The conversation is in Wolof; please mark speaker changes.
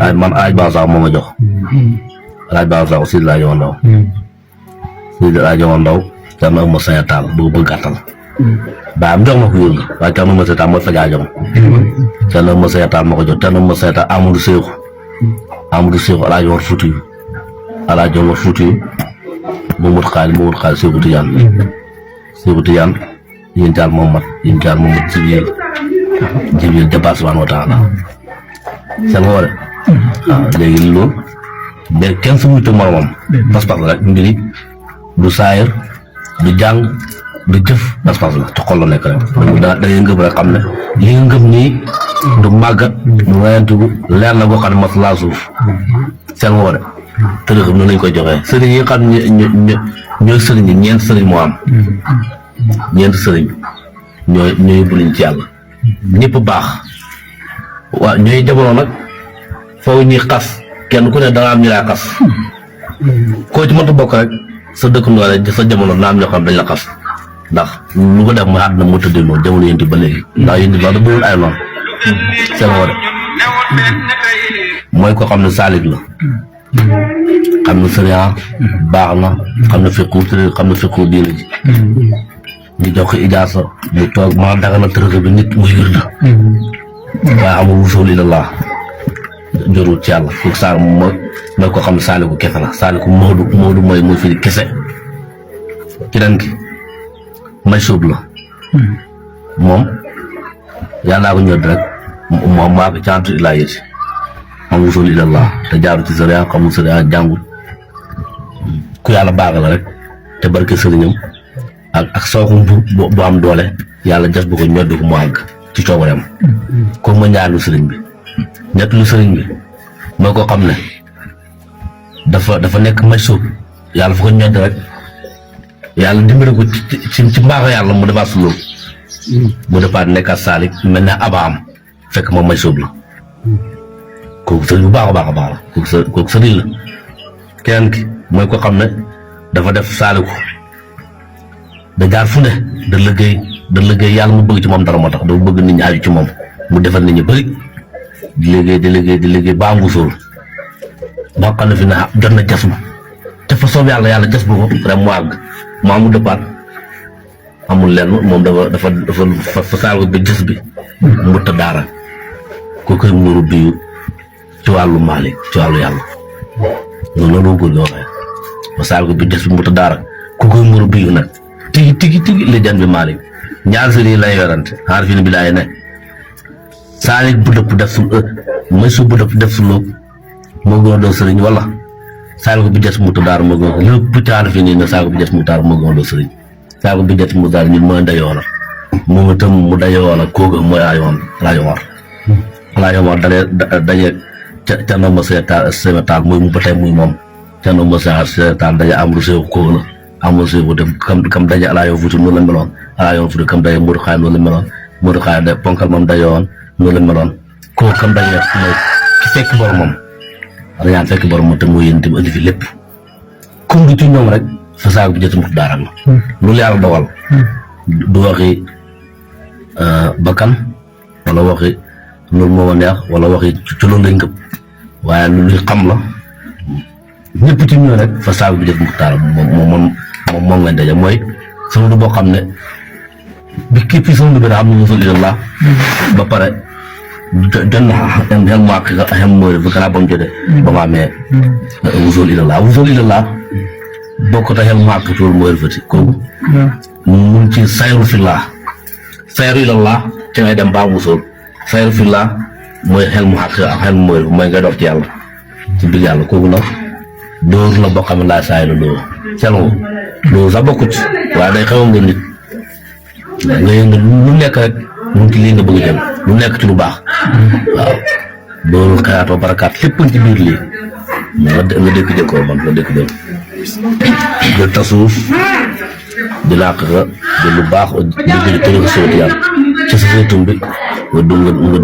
Speaker 1: ay man aaj baax sax moo ma jox aaj baax sax si laa jox ndaw si laa jox ndaw te ma ma sañ a taal bëgg gàttal ba am jox ma ko yóbbu waaye te ma sañ a taal mooy fajaajam te ma sañ a taal ma ko jox te ma sañ a taal Amadou Seexu alaaji war fuuti alaaji war fuuti Mamadou Xaali Seexu Tijaan yéen taal Mohamad Jibril jabbaar subhaanahu wa taala seen nga ware waaw léegi loolu mais kenn su muy te moromam pas-pas la rek mbiri du saayir du jàng du jëf pas-pas la ci xol la nekk rek da ngay ngëb rek xam ne li nga ngëb nii du màggat du wayantugu leer na boo xam ne mas laa suuf seen nga ware tërëx noonu lañ koy joxee sëriñ yi nga xam ne ñooy sëriñ yi ñeent sëriñ moo am ñeent sëriñ ñooy yóbbu nañ ci yàlla ñëpp baax waaw ñooy jamono nag foofu ñuy xas kenn ku ne danga am ñu laa xas koo ci mënta bokk rek sa dëkkandoo rek sa jamono na am ñoo xam dañ la xas ndax lu ko def mooy àdduna moo tëddee noonu jamono yénti ba léegi ndax yénti ba da bëggoon ay noonu seen woo de mooy ko xam ne saalig la xam ne sëriñ baax na xam ne fiqu diina ji ñu jox ko ijaasa mu toog maa daga na tërëx bi nit muy wirda waaye amul wusul ilallah jorul ci yàlla foog saar mooy ko xam ne saaliku kese la saaliku moodu mooy firi kese keneen ki may suub la moom yàllaa ko ñëw rek moom maa ko caantu illaa yéti am wusul ilallah te jaaru ci sëriñ xamul sëriñ jàngul ku yàlla baax la rek te barke sëriñam ak sooxum bu am doole yàlla jas bu ko ñoddi ko mu àgg ci coobareem ko ma ñaar lu sëriñ bi ñett lu sëriñ bi mooy ko xam ne dafa nekk may suub yàlla fa ko ñoddi rek yàlla dimbali ko ci mbaax yàlla mu defaat su loolu mu defaat nekkaat saalik mel ne abaam fekk moom may suub la kooku sëriñ bu baax a baax la kooku sëriñ la keneen ki mooy ko xam ne dafa def saaliku da jaar fu ne da liggéey yàlla mu bëgg ci moom dara moo tax dafa bëgg nit ñi aju ci moom mu defal nit ñi bëri di liggéey ba am wusool ba xam ne fi ne jot na jas bu te fa soob yàlla jas bu ko rek mu àgg mu amul dëppaat amul lenn moom dafa fa saal bi jas bi mu ta daara ko koy muuru biyu ci wàllu maalik ci wàllu yàlla noonu la góor gi waxee fa saal bi jas bi mu ta daara ko koy muuru biyu nag tigi li jan bi Malick ñaar sëriñ lay yorante xaar fi ne bi laay ne saalik bu dëpp def su may su bu dëpp def su loog moo gën a doon sëriñ wala saalik bi des mu daar moo gën a lépp caar fi nii ne saalik bi des mu daar moo gën a doon sëriñ saalik bi des mu daar nit mooy ndayoona moom itam mu dayoona kooga mooy Laayomar daje ca no ma see taal muy mu ba tey muy moom ca no ma see taal daje am lu sew kooga la amul si bu dem kam daje alaayo fuuti noonu la meloon alaayo fuuti kam daje Modou Xaay noonu la meloon Modou Xaay de ponkal moom dayoon noonu la meloon koo kam daje mooy ki fekk boromam dañaan fekk boromam te mooy yéen itam indi fi lépp comme du ci ñoom rek fa saako bi jot mu daaral la loolu yàlla dogal du waxi bakkan wala waxi loolu moo ma neex wala waxi ci loolu lañ ngëp waaye lu xam la ñëpp ci ñëw rek fa saako bi jot mu daaral moom ngeen daje mooy sama du boo xam ne bi kii fii sama du bi xam ne wusul ilallah ba pare jot na xel mu àq xem mooy bu gannaaw ba mu jotee ba ma amee wusul ilallah bokk ta xel mu àq toolu mooy rëfati kooku mun ci sayru fillah sayru ilallah ci ngay dem ba wusul sayru fillah mooy xel mu àq ak xel mooy mooy ngay dox ci yàlla ci biir yàlla kooku nag dóor la boo xam ne laa saay la loolu selon loolu sax bokkut waaye day xew nga nit nga yëngu lu nekk rek mu ci lii nga bëgg jël lu nekk ci lu baax waaw loolu xayaatoo barakaat lépp ci biir lii nga dëkk jëkkoo man nga dëkk jël jël tasuuf di làq nga jël lu baax di tëri ko sowti yàlla ci sa seytum bi nga